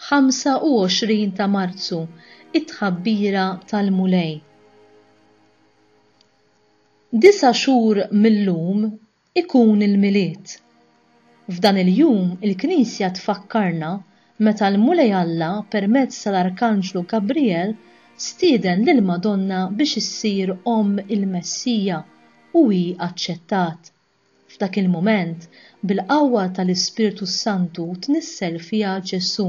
25 ta' Marzu, it-tħabbira tal-Mulej. Disa' xhur mil-lum ikun il-Milied. F'dan il-jum il-Knisja tfakkarna meta l-Mulej Alla permezz tal-Arkanġlu Gabrijel stieden lill-Madonna biex issir omm il-Messija u hi aċċettat. F'dak il-mument, bil-qawwa tal-Ispirtu s-Santu tnissel fiha Ġesù.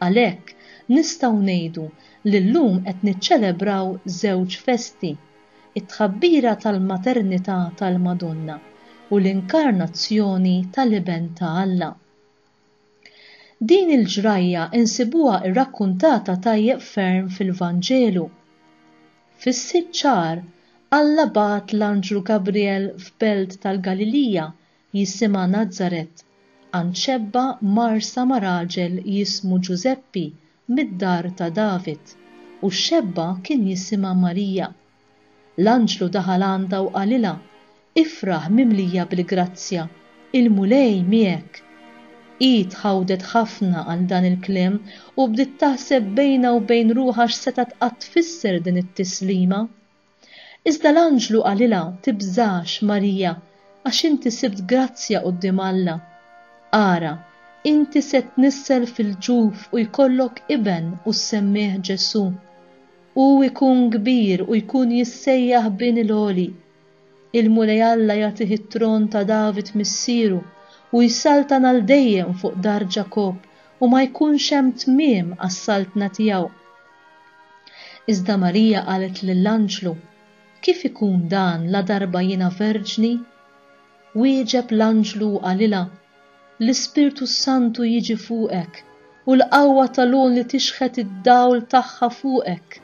Għalhekk, nistgħu ngħidu li llum qed niċċelebraw żewġ festi, it-tħabbira tal-maternità tal-Madonna u l-inkarnazzjoni tal-Iben ta' Alla. Din il-ġrajja nsibuha rrakkuntata tajjeb ferm fil-Vanġelu. Fis-sitt xahar, Alla bagħat l-anġlu Gabriel f'belt tal-Galilija jisimha Nazaret, għand xebba mgħarrsa ma' raġel jismu Ġużeppi mid-dar ta' David, u x-xebba kien jisimha Marija. L-anġlu daħal għandha u qalilha, Ifraħ mimlija bil-grazzja, il-Mulej miegħek. Hi tħawdet ħafna għal dan il-kliem u bdiet taħseb bejnha u bejn ruħha x'setgħet qatt tfisser din it-tislima. Iżda l-anġlu qalilha, Tibżax, Marija, għax inti sibt grazzja quddiem Alla. Ara, inti se tnissel fil-ġuf u jkollok iben u ssemmih Ġesù. Hu jkun kbir u jkun jissejjaħ Bin il-Għoli. Il-Mulej Alla jagħtih it-tron ta' David missieru, u jsaltan għal dejjem fuq dar Ġakobb, u ma jkunx hemm tmiem għas-saltna tiegħu. Iżda Marija qalet lill-anġlu, Kif ikun dan ladarba jiena verġni? Wieġeb l-anġlu u qalilha, L-Ispirtu s-Santu jiġi fuqek, u l-qawwa tal-Għoli tixħet id-dawl tagħha fuqek,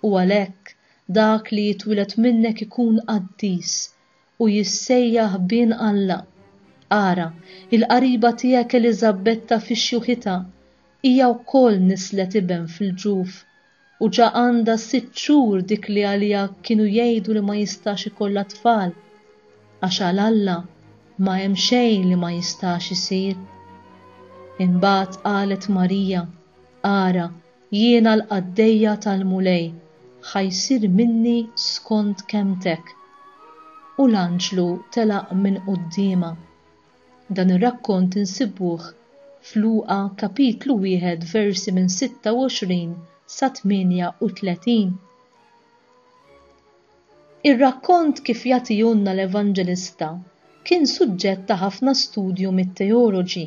u għalhekk dak li jitwieled minnek ikun qaddis, u jissejjaħ Bin Alla. Ara, il-qariba tiegħek Eliżabetta fi xjuħitha, hija wkoll nisslet iben fil-ġuf, U ġa għandha sitt xhur dik li għaliha kienu jgħidu li ma jistax ikollha tfal. Għax għal Alla ma hemm xejn li ma jistax isir. Imbagħad qalet Marija, Ara, jiena l-qaddejja tal-Mulej, ħa jsir minni skont kelmtek. U l-anġlu telaq minn quddiemha. Dan ir-rakkont insibuh f'Luqa kapitlu wieħed versi minn 26 sa 38. Ir-rakkont kif jagħtihulna l-Evanġelista kien suġġett ta' ħafna studju mit-teoloġi,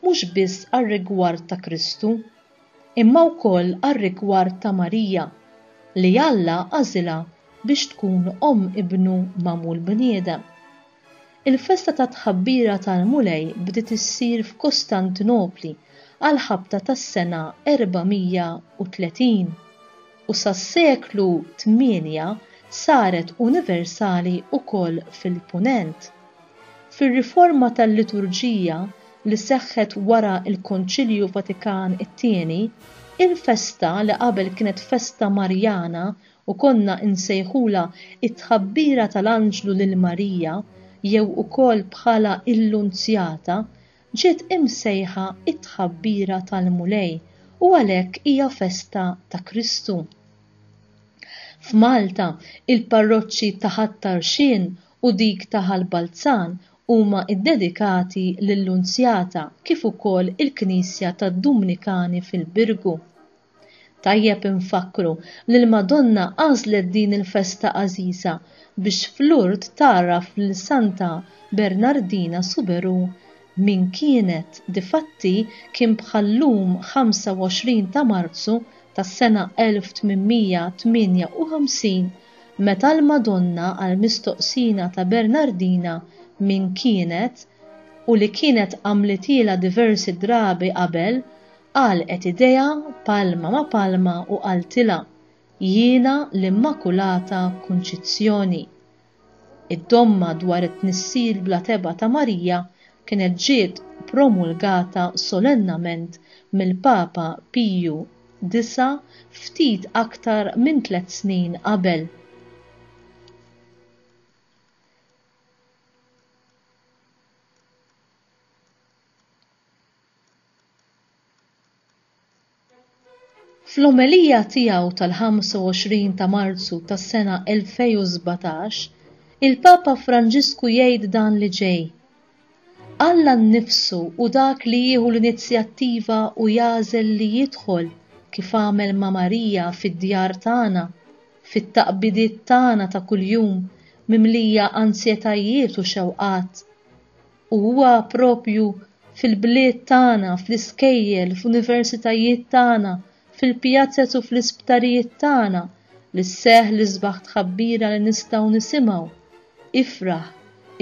mhux biss għar-rigward ta' Kristu, imma wkoll għar-rigward ta' Marija, li Alla għażilha biex tkun omm Ibnu magħmul bniedem. Il-festa tat-Tħabbira tal-Mulej bdiet issir f'Kostantinopli għall-ħabta tas-sena 430 u sas-seklu tmienja saret universali wkoll fil-Punent. Fir-riforma tal-liturġija li seħħet wara l-Konċilju Vatikan it-Tieni, il-festa li qabel kienet festa Marjana u konna nsejħulha t-tħabbira tal-anġlu lil Marija jew ukoll bħala il-Lunzjata, ġiet imsejħa t-tħabbira tal-Mulej u għalhekk hija festa ta' Kristu. F'Malta, il-parroċċi ta' Ħat-Tarxien u dik ta' Ħal Balzan huma ddedikati lil-Lunzjata kif ukoll il-knisja tad-Dumnikani fil-Birgu. Tajjeb infakkru li l-Madonna għażlet din il-festa għażiża biex f'Lourdes tgħarraf lil Santa Bernardina Soubirous min kienet, difatti kien bħal-lum 25 ta' Marzu tas-sena 1858 meta l-Madonna għall-mistoqsina ta' Bernardina min kienet u li kienet għamlithielha diversi drabi qabel Għalqet idejha palma ma' palma u qaltilha, Jiena l-Immakulata Kunċizzjoni. Id-domma dwar it-tnissil bla tebgħa ta' Marija kienet ġiet promulgata solennament mill-Papa Piju Disa' ftit aktar minn tlett snin qabel. Fl-omelija tiegħu tal-25 ta' Marzu tas-sena 2017, il-Papa Franġisku jgħid dan li ġej, Alla nnifsu hu dak li jieħu l-inizjattiva u jagħżel li jidħol, kif għamel ma' Marija fid-djar tagħna, fit-taqbidiet tagħna ta' kuljum mimlija ansjetajiet u xewqat. U huwa proprju fil-bliet tagħna, fl-iskejjel, fl-universitajiet tagħna, fil-pjazez u fl-isptarijiet tagħna li sseħħ l-isbaħ tħabbira li nistgħu nisimgħu, Ifraħ,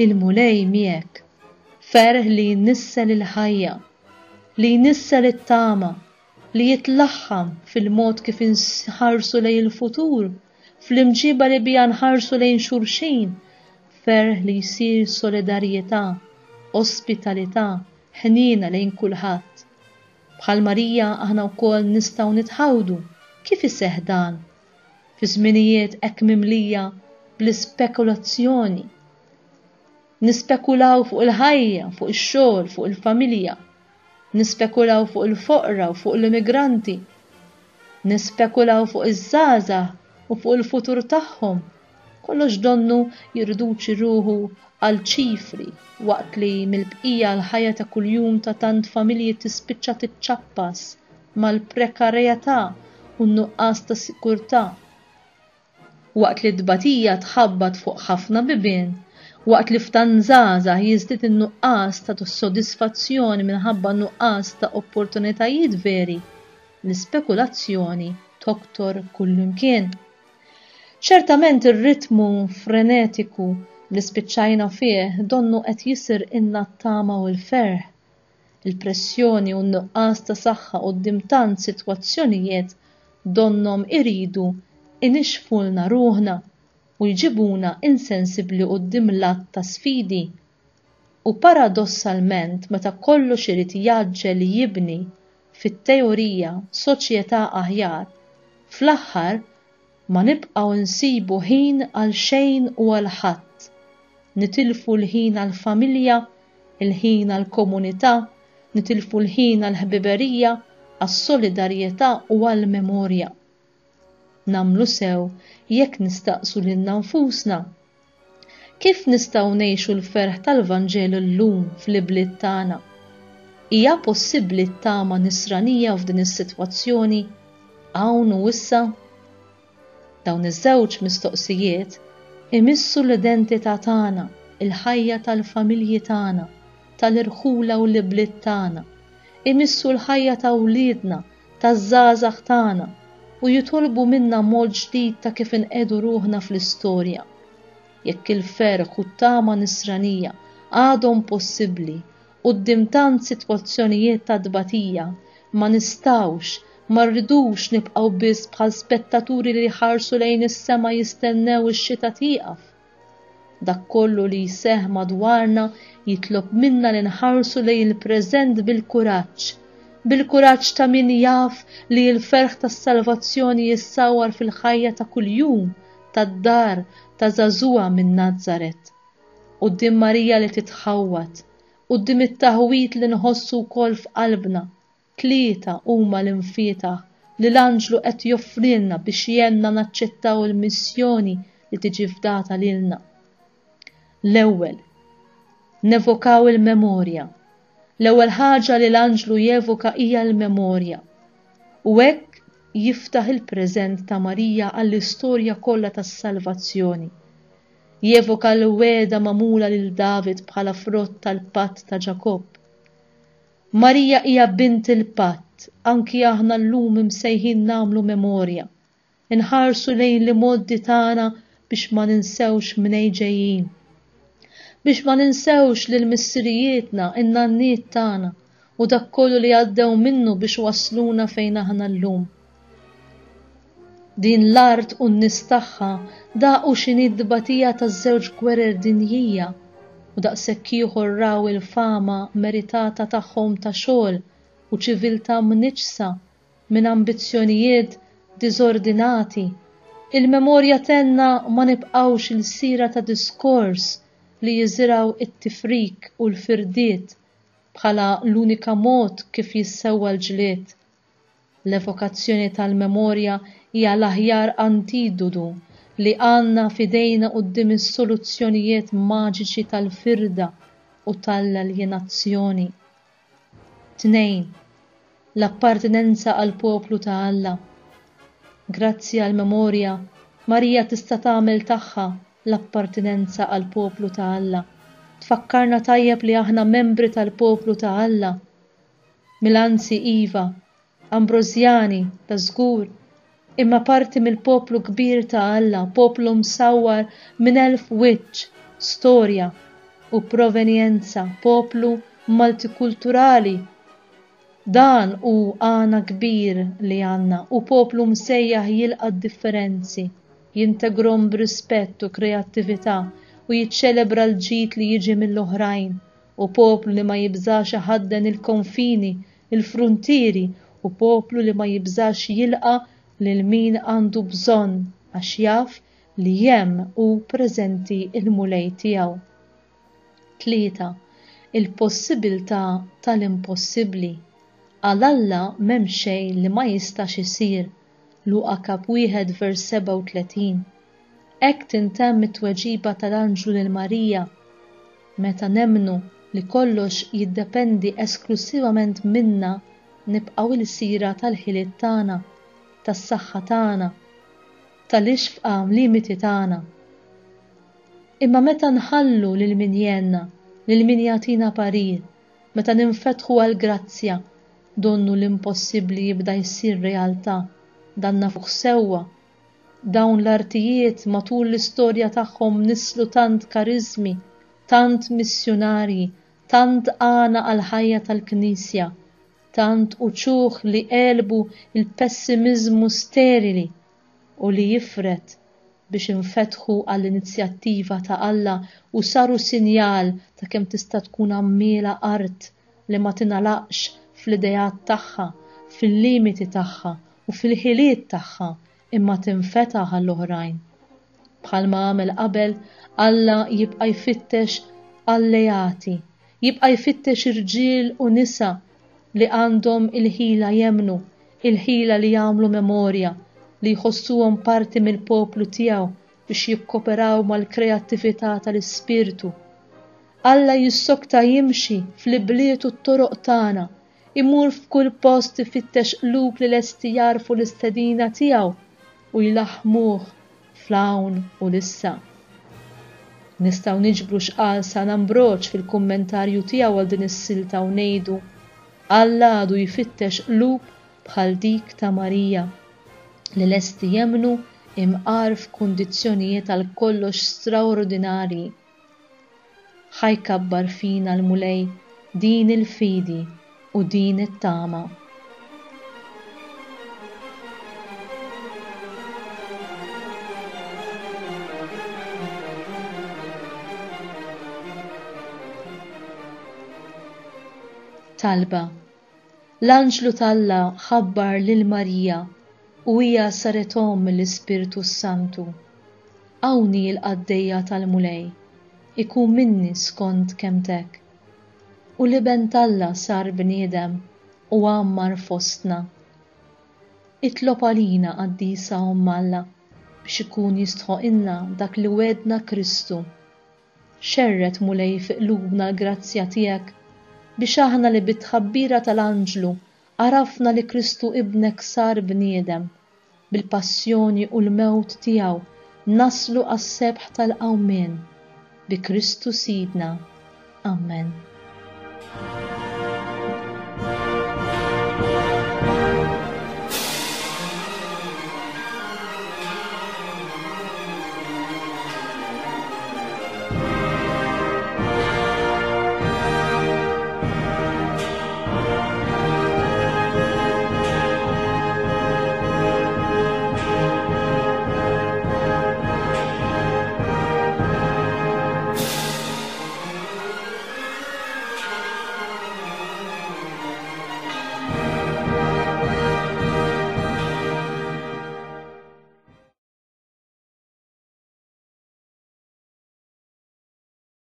il-Mulej miegħek. Ferħ li jnissel il-ħajja, li jnissel it-tama, li jitlaħħam fil-mod kif inħarsu lejn il-futur, fl-imġiba li biha nħarsu lejn xulxin, ferħ li jsir solidarjetà, ospitalità, ħniena lejn kulħadd. Bħal Marija aħna wkoll nistgħu nitħawdu kif iseħħ dan fi żminijiet hekk mimlija bl-ispekulazzjoni. Nispekulaw fuq il-ħajja, fuq ix-xogħol, fuq il-familja. Nispekulaw fuq il-foqra u fuq l-immigranti. Nispekulaw fuq iż-żgħażagħ u fuq il-futur tagħhom. Kollox donnu jirriduċi ruħu għal ċifri waqt li mill-bqija l-ħajja ta' kuljum ta' tant familji tispiċċa tiċċappas mal-prekarjetà u n-nuqqas ta' sikurtà. Waqt li t-tbatija tħabbat fuq ħafna bibien, waqt li f'tant żgħażagħ jiżdied in-nuqqas ta' sodisfazzjoni minħabba nuqqas ta' opportunitajiet veri, l-ispekulazzjoni toktor kullimkien. Ċertament ir-ritmu frenetiku li spiċċajna fih donnu qed jisirqilna t-tama u l-ferħ. Il-pressjoni u n-nuqqas ta' saħħa quddiem tant sitwazzjonijiet donnhom iridu inixxfulna ruħna u jġibuna insensibbli quddiem l-għadd ta' sfidi. U paradossalment meta kollox irid jgħaġġel jibni, fit-teorija, soċjetà aħjar, fl-aħħar ma nibqgħu nsibu ħin għal xejn u għal ħadd. Nitilfu l-ħin għall-familja, il-ħin għall-komunità, nitilfu l-ħin għall-ħbiberija, għas-solidarjetà u għall-memorja. Nagħmlu sew jekk nistaqsu lilna nfusna, Kif nistgħu ngħixu l-ferħ tal-Vanġelu llum fl-ibliet tagħna? Hija possibbli t-tama nisranija f'din is-sitwazzjoni, hawn u issa? Dawn iż-żewġ mistoqsijiet imissu l-identità tagħna, il-ħajja tal-familji tagħna, tal-irħula u l-ibliet tagħna, imissu l-ħajja ta' wliedna, taż-żgħażagħ tagħna u jitolbu minna mod ġdid ta' kif inqiegħdu ruħna fl-istorja. Jekk il-ferħ u t-tama nisranija għadhom possibbli quddiem tant sitwazzjonijiet ta' tbatija, ma nistgħux, ma rridux nibqgħu biss bħal spettaturi li jħarsu lejn is-sema jistennew ix-xita tieqaf. Dak kollu li jseħħ madwarna jitlob minna li nħarsu lejn il-preżent bil-kuraġġ, bil-kuraġġ ta' min jaf li l-ferħ tas-salvazzjoni jissawwar fil-ħajja ta' kuljum tad-dar ta' żagħżugħa minn Nazaret. Quddiem Marija li titħawwad, quddiem it-taħwid li nħossu wkoll f'qalbna, Tlieta huma l-imfietaħ li l-anġlu qed joffrilna biex jgħinna naċċettaw il-missjoni li tiġi fdata lilna. L-ewwel, nevokaw il-memorja. L-ewwel ħaġa li l-anġlu jevoka hija l-memorja. U hekk jiftaħ il-preżent ta' Marija għall-istorja kollha tas-salvazzjoni. Jevoka l-wegħda magħmula lil David bħala frott tal-patt ta' Ġakobb. Marija hija bint il-patt, anki aħna llum imsejħin nagħmlu memorja, inħarsu lejn l-imgħoddi tagħna biex ma ninsewx mnejn ġejjin. Biex ma ninsewx lil missirijietna, in-nanniet tagħna u dak kollu li għaddew minnu biex wassluna fejn aħna llum. Din l-art u n-nies tagħha daqu x'inhi t-tbatija taż-żewġ gwerer dinjija u daqshekk ieħor raw il-fama meritata tagħhom ta' xogħol u ċiviltà mniġġsa minn ambizzjonijiet diżordinati. Il-memorja tgħinna ma nibqgħux ilsira ta' diskors li jiżirgħu t-tifrik u l-firdiet bħala l-unika mod kif jissewwa l-ġlied. L-evokazzjoni tal-memorja hija l-aħjar antidotu li għandna f'idejna quddiem is-soluzzjonijiet maġiċi tal-firda u tal-aljenazzjoni. 2. L-appartenenza għall-poplu ta' Alla. Grazzi għall-memorja, Marija tista' tagħmel tagħha l-appartenenza għall-poplu ta' Alla. Tfakkarna tajjeb li aħna membri tal-poplu ta' Alla. Milanzi iva, Ambrożjani, dażgur, imma parti mill-poplu kbir ta' Alla, poplu msawwar minn elf wiċċ, storja u provenjenza, poplu maltikulturali. Dan hu għana kbir li għandna, hu poplu msejjaħ jilqa' d-differenzi, jintegrhom b'rispett u kreattività u jiċċelebra l-ġid li jiġi mill-oħrajn. Hu poplu li ma jibżax iħadden il-konfini, il-fruntieri u poplu li ma jibżax jilqa' lil min għandu bżonn għax jaf li hemm hu preżenti l-Mulej tiegħu. 3, Il-possibiltà tal-impossibbli. Għal Alla m'hemm xejn li ma jistax isir, Luqa Kap 1 vers 37. Hekk tintemm it-tweġiba tal-anġlu lil Marija. Meta nemmnu li kollox jiddependi esklussivament minna nibqgħu ilsira tal-ħiliet tagħna, tas-saħħa tagħna, tal-ixfqa limiti tagħna. Imma meta nħallu lil min jgħinna, lil min jagħtina parir, meta ninfetħu għall-grazzja, donnu l-impossibbli jibda jsir realtà. Dan nafuh sewwa. Dawn l-artijiet matul l-istorja tagħhom nisslu tant kariżmi, tant missjunarji, tant għana għall-ħajja tal-Knisja, tant uċuħ li għelbu l-pessimiżmu sterili u li jifred biex infetħu għall-inizjattiva ta' Alla u saru sinjal ta' kemm tista' tkun għammiela art li ma tingħalaqx fl-ideat tagħha, fil-limiti tagħha u fil-ħiliet tagħha imma tinfetaħ għall-oħrajn. Bħalma għamel qabel, Alla jibqa' jfittex alleati, jibqa' jfittex irġiel u nisa li għandhom il-ħila jemmnu, il-ħila li jagħmlu memorja, li jħossuhom parti mill-poplu tiegħu biex jikkoperaw mal-kreattività tal-Ispirtu. Alla jissokta jimxi fl-ibliet u t-toroq tagħna, imur f'kull post ifittex qlub li lesti jagħrfu l-istedina tiegħu u jlaħħmuh fl-hawn u l-issa. Nistgħu niġbru x'qal San Ambroġ fil-kummentarju tiegħu għal din is-silta u ngħidu, Alla għadu jfittex qlub bħal dik ta' Marija, li lesti jemmnu imqar f'kundizzjonijiet għal kollox straordinarji. Ħa jkabbar fina l-Mulej din il-fidi u din it-tama. Talba, L-anġlu t'Alla ħabbar lil Marija u hija saret omm mill-Ispirtu s-Santu. Hawn hi l-qaddejja tal-Mulej, ikun minni skont kelmtek. U l-Iben t'Alla sar bniedem u għammar fostna. Itlob għalina, Qaddisa Omm Alla, biex ikun jistħoqilna dak li wegħdna Kristu. Xerred, Mulej, fi qlubna l-grazzja tiegħek, biex aħna li bit-tħabbira tal-anġlu għarafna li Kristu Ibnek sar bniedem, bil-passjoni u l-mewt tiegħu naslu għas-sebħ tal-qawmien, bi Kristu Sidna. Ammen.